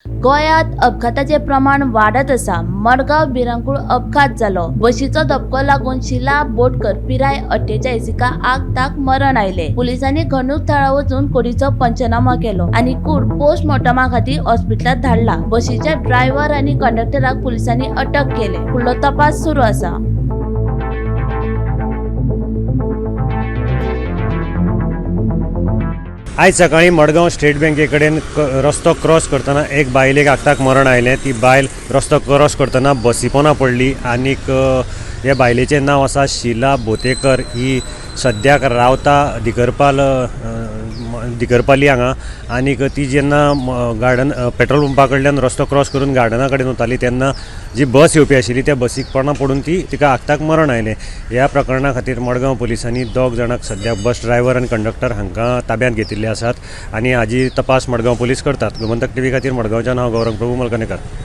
गोंयांत अपघाताचें प्रमाण वाडत आसा. मडगांव भिरांकूळ अपघात जालो. बशीचो धपको लागून शिला बोटकर पिराय 48 हिका आगताक मरण आयलें. पुलिसांनी घडणूक थळार वचून कुडीचो पंचनामा केलो आनी कूड पोस्टमॉर्टमा खातीर हॉस्पिटलांत धाडला. बशीच्या ड्रायव्हर आनी कंडक्टराक पुलिसांनी अटक केले. फुडलो तपास सुरू आसा. आयज सकाळीं मडगांव स्टेट बँके कडेन रस्तो क्रॉस करतना एक बायलेक आक्ताक मरण आयलें. ती बायल रस्तो क्रॉस करतना बसी पोंदा पडली आनीक हे बायलेचें नांव आसा शिला बोतेकर. ही सद्याक रावता दिगरपाल दिगरपाली हांगा आनीक ती जेन्ना गार्डन पेट्रोल पंपा कडल्यान रस्तो क्रॉस करून गार्डना कडेन वताली तेन्ना जी बस येवपी आशिल्ली त्या बसीक पोंदा पडून ती तिका आक्ताक मरण आयलें. ह्या प्रकरणा खातीर मडगांव पुलिसांनी दोग जाणांक सद्याक बस ड्रायव्हर आनी कंडक्टर हांकां ताब्यांत घेतिल्ले आसात आनी हाजी तपास मडगांव पुलीस करतात. गोमंतक टीव्ही खातीर मडगांवच्यान हांव गौरंग प्रभू मलकनेकर.